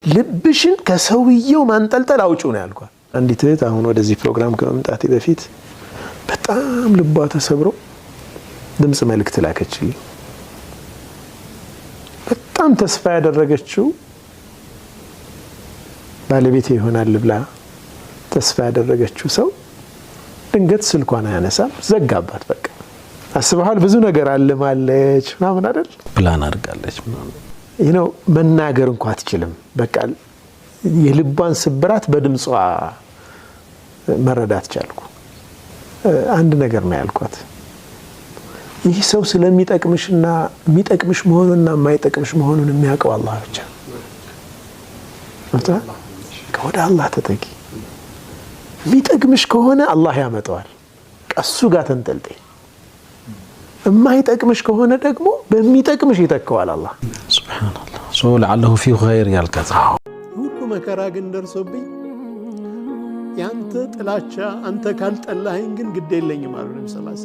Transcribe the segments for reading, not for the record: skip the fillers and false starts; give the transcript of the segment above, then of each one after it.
ልብሽን ከሰውየው ማንጠልጠል አውጪው ነው ያልኳት። አንዲት እህት አሁን ወደዚህ ፕሮግራም ከመምጣቴ በፊት በጣም ልቧ ተሰብሮ ድምፅ መልእክት ላከችልኝ። በጣም ተስፋ ያደረገችው፣ ባለቤቴ ይሆናል ብላ ተስፋ ያደረገችው ሰው ድንገት ስልኳን አያነሳም፣ ዘጋባት። በቃ አስበሃል፣ ብዙ ነገር አልማለች ምናምን አይደል? ፕላን አድርጋለች ምናምን። ይህ ነው፣ መናገር እንኳ አትችልም። በቃ የልቧን ስብራት በድምጿ መረዳት ቻልኩ። አንድ ነገር ነው ያልኳት። ይህ ሰው ስለሚጠቅምሽና የሚጠቅምሽ መሆኑንና የማይጠቅምሽ መሆኑን የሚያውቀው አላህ ብቻ። ወደ አላህ ተጠጊ። የሚጠቅምሽ ከሆነ አላህ ያመጣዋል። ከሱ ጋር ተንጠልጠይ። የማይጠቅምሽ ከሆነ ደግሞ በሚጠቅምሽ ይተካዋል አላህ። سبحان الله፣ so لعله فيه خير ያልካት። ሁሉ መከራ ግን ደርሶብኝ ያንተ ጥላቻ፣ አንተ ካልጠላኸኝ ግን ግድ የለኝም አሉ ነቢ ስ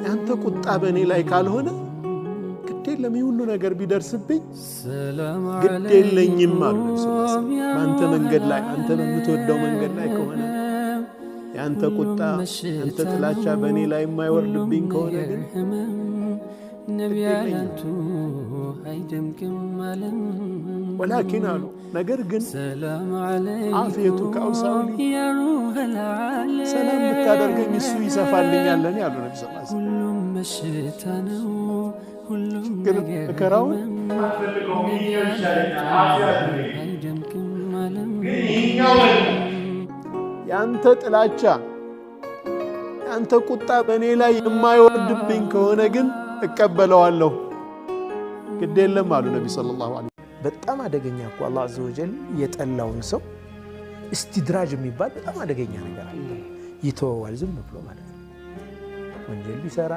ያንተ ቁጣ በእኔ ላይ ካልሆነ ግድ የለም፣ ይህ ሁሉ ነገር ቢደርስብኝ ግድ የለኝም አሉ ነቢ ስ በአንተ መንገድ ላይ፣ አንተ በምትወደው መንገድ ላይ ከሆነ፣ የአንተ ቁጣ፣ ያንተ ጥላቻ በእኔ ላይ የማይወርድብኝ ከሆነ ግን ግድ የለኝም። ولكن አሉ፣ ነገር ግን عافيتك أوسع لي፣ ሰላም ብታደርገኝ እሱ ይሰፋልኛል ለኔ አሉ ነቢ ስ ችግር መከራውን ያንተ ጥላቻ፣ ያንተ ቁጣ በእኔ ላይ የማይወርድብኝ ከሆነ ግን እቀበለዋለሁ፣ ግድ የለም አሉ ነቢ صلى الله عليه። በጣም አደገኛ እኮ፣ አላህ عز وجل የጠላውን ሰው استدراج የሚባል በጣም አደገኛ ነገር አለ። ይተወዋል ዝም ብሎ ማለት ነው። ወንጀል ቢሰራ፣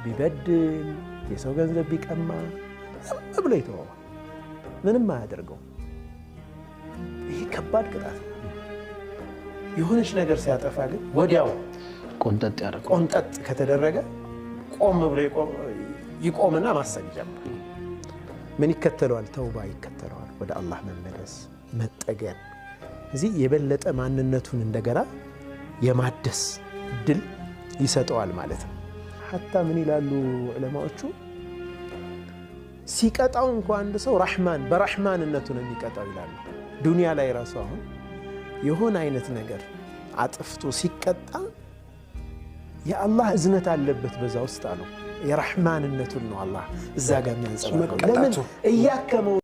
ቢበድል፣ የሰው ገንዘብ ቢቀማ ዝም ብሎ ይተወዋል። ምንም አያደርገው። ይህ ከባድ ቅጣት ነው። የሆነች ነገር ሲያጠፋ ግን ወዲያው ቆንጠጥ ያደርገው። ቆንጠጥ ከተደረገ ቆም ብሎ ይቆምና ማሰብ ይጀምራል። ምን ይከተለዋል? ተውባ ይከተለዋል። ወደ አላህ መመለስ፣ መጠገን። እዚህ የበለጠ ማንነቱን እንደገና የማደስ እድል ይሰጠዋል ማለት ነው። حتى ምን ይላሉ ዑለማዎቹ? ሲቀጣው እንኳ አንድ ሰው ረሕማን በረሕማንነቱ ነው የሚቀጣው ይላሉ። ዱንያ ላይ ራሱ አሁን የሆነ አይነት ነገር አጥፍቶ ሲቀጣ የአላህ እዝነት አለበት በዛ ውስጥ አሉ። የረሕማንነቱን ነው አላህ እዛ ጋር የሚያንጸባርቀው። ለምን? እያከመው።